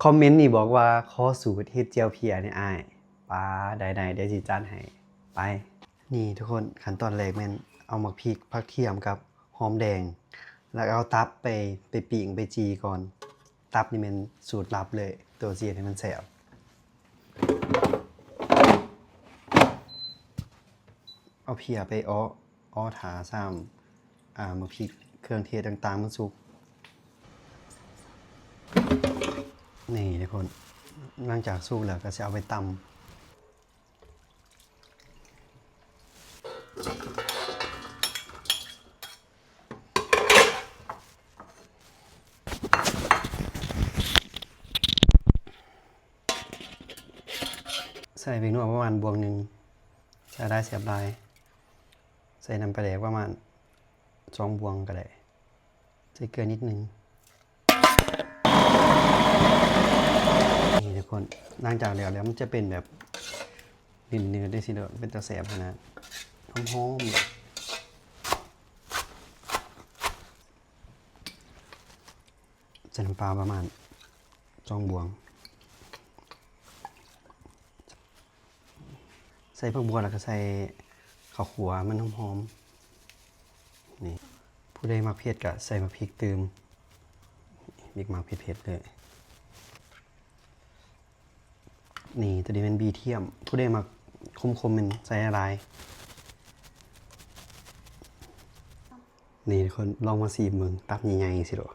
ຄອມເມັນນີ້ບອກວ່າ ຂໍສູດເຮັດແຈ່ວເພຍແດ່ອ້າຍ. ປາ ໄດ້ໆ ດຽວຊິຈັດໃຫ້. ໄປ. ນີ້ທຸກຄົນ ຂັ້ນຕອນແລກແມ່ນເອົາໝາກພິກ ຜັກທຽມ ກັບຫອມແດງ ແລ້ວເອົາຕັບໄປ ໄປປີ້ງ ໄປຈີ່ກ່ອນ. ຕັບນີ້ແມ່ນສູດລັບເລີຍ ໂຕຊິເຮັດໃຫ້ມັນແຊບ. ເອົາເພຍໄປເອາະ ເອາະຖ້າຊ້ຳ ອ່າ ໝາກພິກ ເຄື່ອງເທດຕ່າງໆ ມັນສຸກ. ນີ້ທຸກຄົນ ຫຼັງຈາກສຸກແລ້ວກໍຊິເອົາໄປຕຳ. ໃສ່ແປ້ງນົວປະມານບ່ວງໜຶ່ງ ໃສ່ຫຼາຍແຊບຫຼາຍ. ໃສ່ນ້ຳປາແດກປະມານສອງບ່ວງກໍໄດ້ ໃສ່ເກືອນິດໜຶ່ງ. ນີ້ທຸກຄົນ ຫຼັງຈາກແລ້ວແລ້ວ ມັນຈະເປັນແບບໜືດໆ ຈັ່ງຊີ້ເດີ ເປັນຕາແຊບຂະໜາດ ຫອມໆ. ໃສ່ນ້ຳປາປະມານສອງບ່ວງ. ໃສ່ຜັກບົວ ແລ້ວກໍໃສ່ເຂົ້າຂົ້ວ ມັນຫອມໆ. ນີ້ ຜູ້ໃດມັກເຜັດກໍໃສ່ໝາກພິກຕື່ມ ມີໝາກເຜັດໆ ເລີຍ. ນີ້ ໂຕນີ້ແມ່ນບີທຽມ ຜູ້ໃດມັກຂົມໆ ແມ່ນໃສ່ຫຼາຍໆ. ນີ້ທຸກຄົນ ລອງມາຊີມເບິ່ງ ຕັບໃຫຍ່ໆ ຊີ້ໂລດ.